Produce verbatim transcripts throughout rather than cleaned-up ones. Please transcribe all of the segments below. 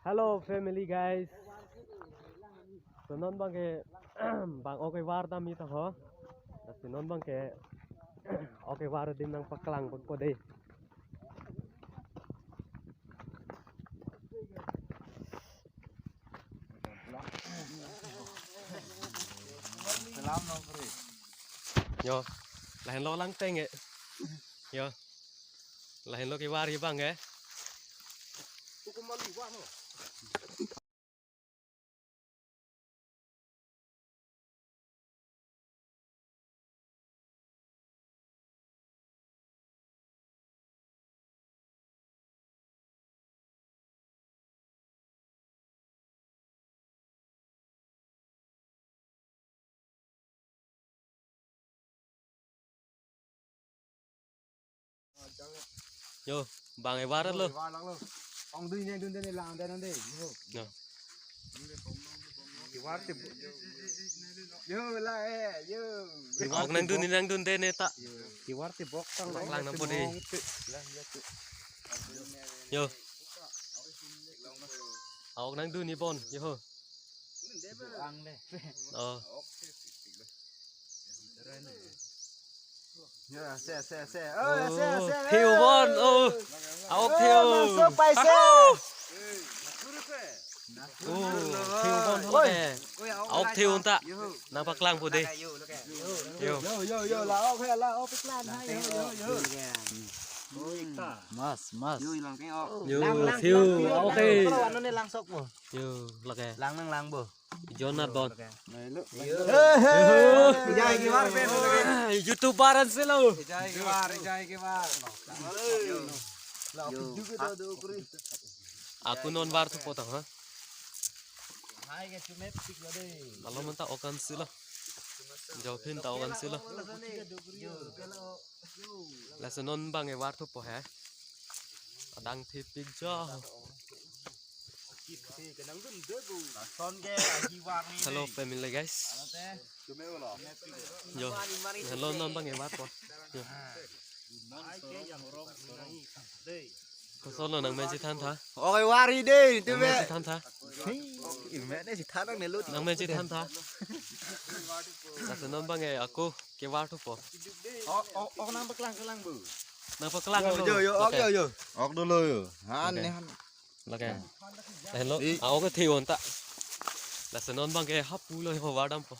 Hello family guys. So non abangke bang ok kevar dam-i ta ho. Lasi non abangke ok kevar adim nangpaklang bak po dei. Yo, lahenlo langteng e. Yo. Lahenlo kevar-i abang e. Yo, bang kevar lo. Kevar lang lo. Ong dui ne dun de ne lang de nang de. Yo. Yo. Kevar te bo-, yo la e, yo. Kevar ok te nangdun bok. Ni nangdun de ne ta. Yo. Kevar te bok tang. Lang nang po dei. Lang ya tu. Yo. Ok nangdun ni bon. Yo. Ang le. Oh. Ya, se, se, se. Oh, ya, se, se. Theo bon. Oh. Aok theo. Langsung paise. Oh, theo bon. Oi. Aok theo ta. Nangpaklang po dei. Yo. Yo, yo, yo, la ok he, la ok paklang hai, yo, yo, yo. Mas, mas. Yo, lang ke, oh. Yo, lang, lang, theo, lang, lang, okay. Lang, lang, ano ne lang sok mo? Yo, lake. Lang nang lang bo. Jonat bon. Yo. Ejai kevar pen lake. YouTuber an si lo. Ejai kevar, ejai kevar. Yo. Yo. Ako non var thupo ta ha. Hai ke chume pik lo dei. Alo man ta ok an si lo. Jopin ta ok an si lo. Yo. Lasi non abang kevar thupo he. Adang thepik jo. Hello family guys. Yo. Hello non abang kevarpo. Yo. Koson lo nangmen chethan tha. Ok kevar-i dei, tu nangmen be. Chethan tha. Hi, imen ne chethan nang ne lo. Nangmen chethan tha. Lasi non abang ke ako kevar thupo. Oh, oh, oh, nangpaklang, kelang bu. Nangpaklang lo. Yo, yo, ok, lake. Yo, yo. Ok dolo yo. Han, okay. Ne han. Lake. Hello. I- Ah, ok, theo ta. Lasi non abang ke hapu lo ho var dampo.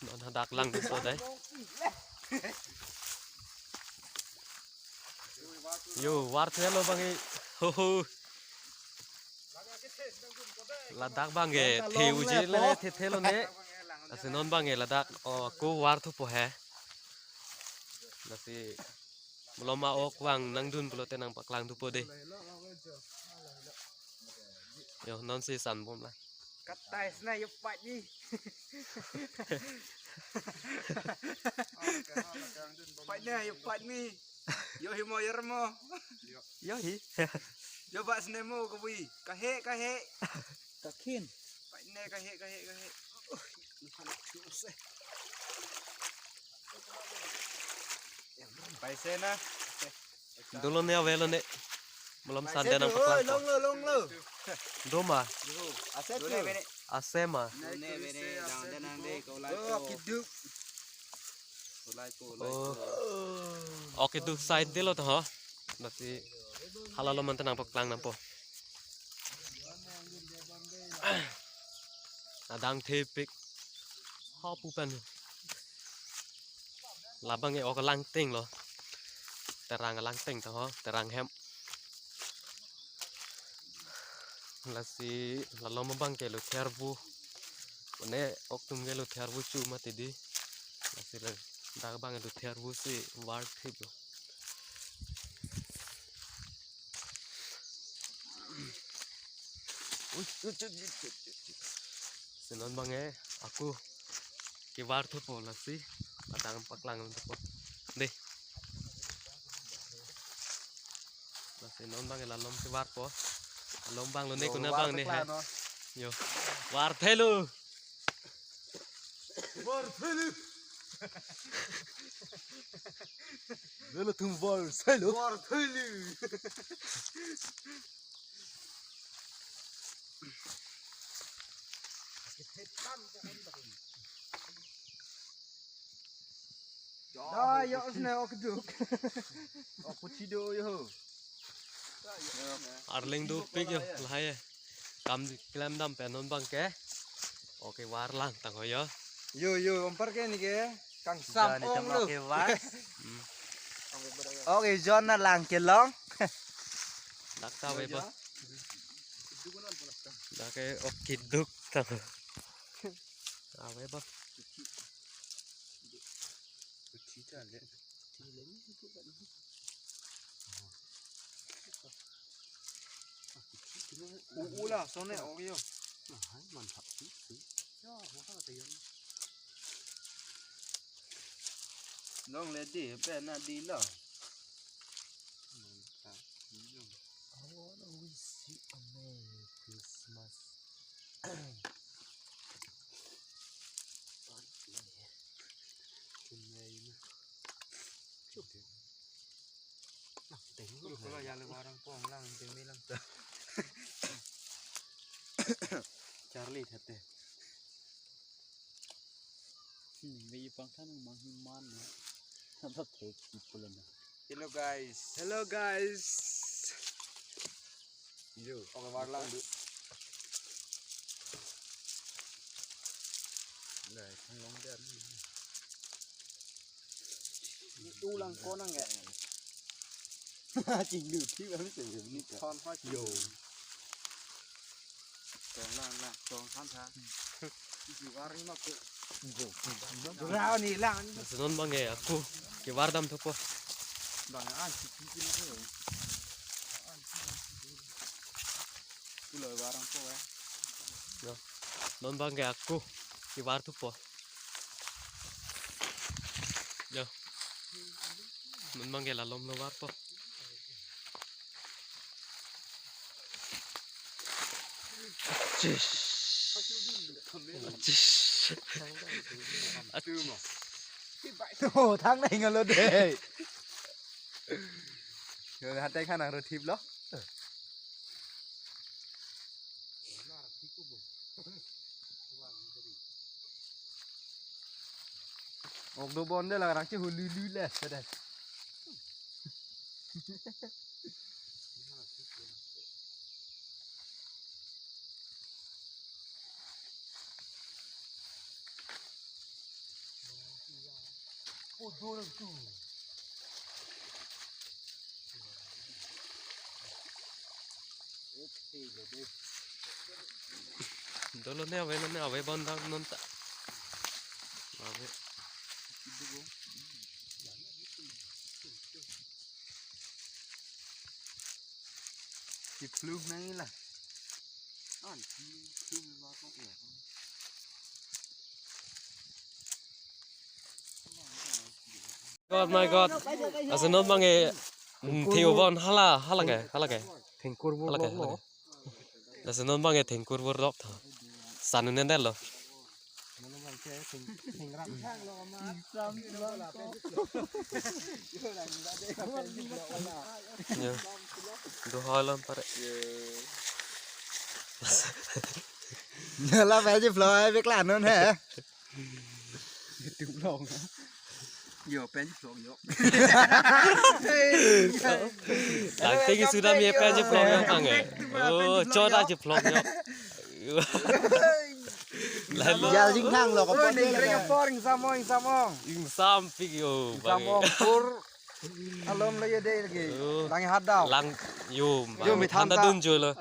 Non hadak lang dampo dei. Yo, var thelo abang e. Ho, ho. Ladak abang e, the uji le, the thelo ne. Lasi non abang e, ladak, oh, ako var thupo he. Lasi, malom ma ok vang nangdun pulote nangpaklang thupo dei. Yo, non si san bom la. Katai sna yo pait ni. Pait ni, yo pait ni. Yo hi mo, yo mo. Yo hi. Yo ba sne mo ko bui. Kahe, kahe. Kakhin. Pait ni, kahe, kahe, kahe. Paise na. Dolo ne avelo ne. Malom sande nangpaklang. Long lo, long lo. Doma. Ase tu. Ase ma. Ne bene dang dang de ko lai ko. Keduk. Ko lai ko, lai ko. Oh. Oke, tu side de lo to ho. Lasi hala lo man ta nangpaklang nangpo. Adang thepik. Hapu pen. Labang e ok langteng lo. Terang langteng to ho, terang hem. Lasi lalom abang ke luther bu. Mane ok atum ke luther bu chu mati dei. Lasi ladak abang luther bu si var thip lo. Ui, ui, ui. Si non abang e, ako kevar thupo lasi, adang paklang thupo. Dei. Lasi non abang e lalom kevarpo. Lalom abang lo ne. Yo, kona var abang ne hai. Paklang, no. Yo. Var thelo. Var thelo. Velo tum var thelo. Var thelo. Da, yo, sene ok duk. Ok, puthi do yo. Arleng dopik yo, lahai. Kam klem dam pen non abang ke. Ok, warlang tang ho yo. Yo, yo, ompar ke neke. Kangsam ong lo. Ok, war. Hmm. Ok, John na lang kelong. Dak ta we ba. Dak ke ok duk tang. Ave ba. U-, ula, sone, ok yo. Long le di, pe na di lo. I wanna wish you a Merry Christmas. Chum na ini. Chum. Nah, teng lu. Kalau ya le warang pong lang, teng mi lang ta. Charlie thate. Hmm, may pang kan mang himan na. Sampai tek people na. Hello guys. Hello guys. Yo. Ok, warlang du. Nah, thang long dia. Ulang konang ya. Ching du thi ba mi se ni ka. Thon hoi. Yo. Tong lang lang, tong than than. Isi waring ma ko. Rau ni lang. Lasi non abang ke ako kevar dam thupo. Bang an si si si na ko. Kulo warang ko eh. Yo. Non abang ke ako kevar thupo. Yo. Non abang ke lalom lo varpo. Achis. Achis. Oh, thang nai ngalo de. Yo, hatai khan ang ro thip lo. Ok do bon de la rang che hu lu lu le se de. Dolo ne ave, ne ave bandang non ta. Ave. Kipluk nangila. An kipluk nangila kong ya. God, my God. Lasi non abang ke, mm, thio bon hala, hala ke, hala ke. Thengkur bor hala ke, hala ke. Lasi non abang ke thengkur bor lok tha. Sanu nendel lo. Yo. Do holon pare. Nala baji vlog ai bek la non he. YouTube long. Yo, pen vlog yo. Lang teng sudah mi pen vlog yo kang eh. Oh, choda je vlog yo. Lalu. Jal jingthang lo ko. Oh, ning reng apor, ingsam ong, ingsam ong. Ingsam pik yo. Ingsam ong pur. Alom lo yo de lagi. Oh. Lang hat daw. Lang yo. Yo, mi thanda dun jo lo.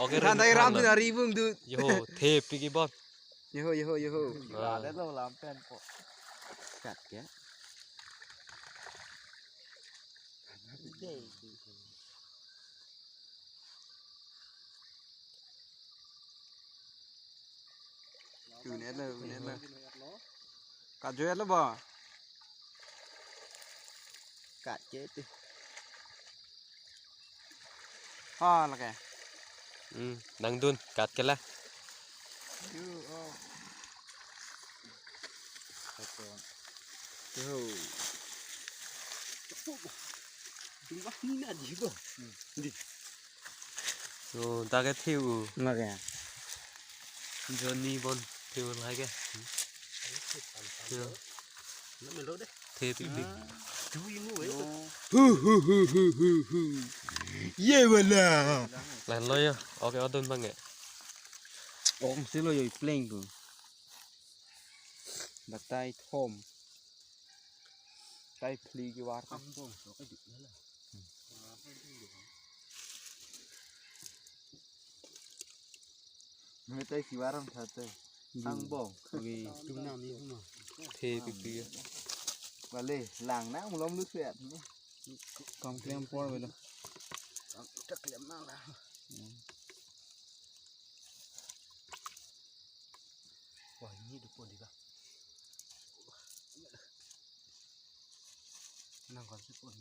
Ok, mi thanda ram tu ari bung tu. Yo, the pik ibon. Yeho, yeho, yeho. Ah. Ada lo lampen ko. Kat ke? Unet lo, unet lo. Kat jo lo ba? Kat ke ti. Ha, lake. Hmm, nangdun, kat ke la. Yo, oh. Yo. Dungba ni na di bo. Di. Yo, ta ke thiu. Lake. Johnny bon. Thil hai ke. Thil. Namelo deh. Thil tik tik. Du imu eh. Hu hu hu hu hu hu. Ye wala. Lahenlo yo. Okay, adon bang ke. Om silo yo pleng tu. Batai thom. Tai phli ki war. Am dong so ka dik na la. Metai si waram thate. Ang bong. Wi. Tum nam ni ma. Thil tik tik. Wale lang na mulom lu sweat. Kam klem por welo. Tak klem na la. Wah, ini depan di ka. Nang kan si pon.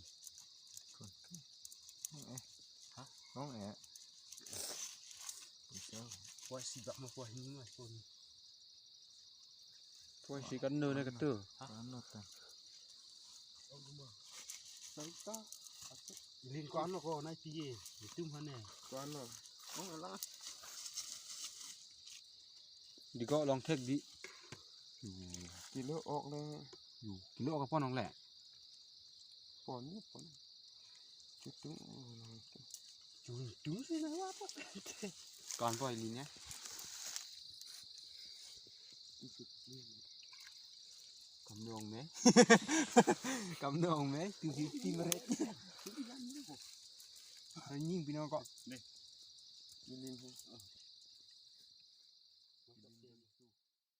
Nong eh. Wah, si bak ma wah ini ma pon. Tuan si kan no na ketu. Ano ta. Ling ko ano ko nai piye. Itum hane. Ko ano. Oh, ala. Di ko long thek di. Kilo ok le. Kilo ka pon long le. Pon ni pon. Chutung. Chutung si na wa pa. Kon po ili ne. Kam dong me. Kam dong me. Two fifty meret. Anjing pino ko. Ini.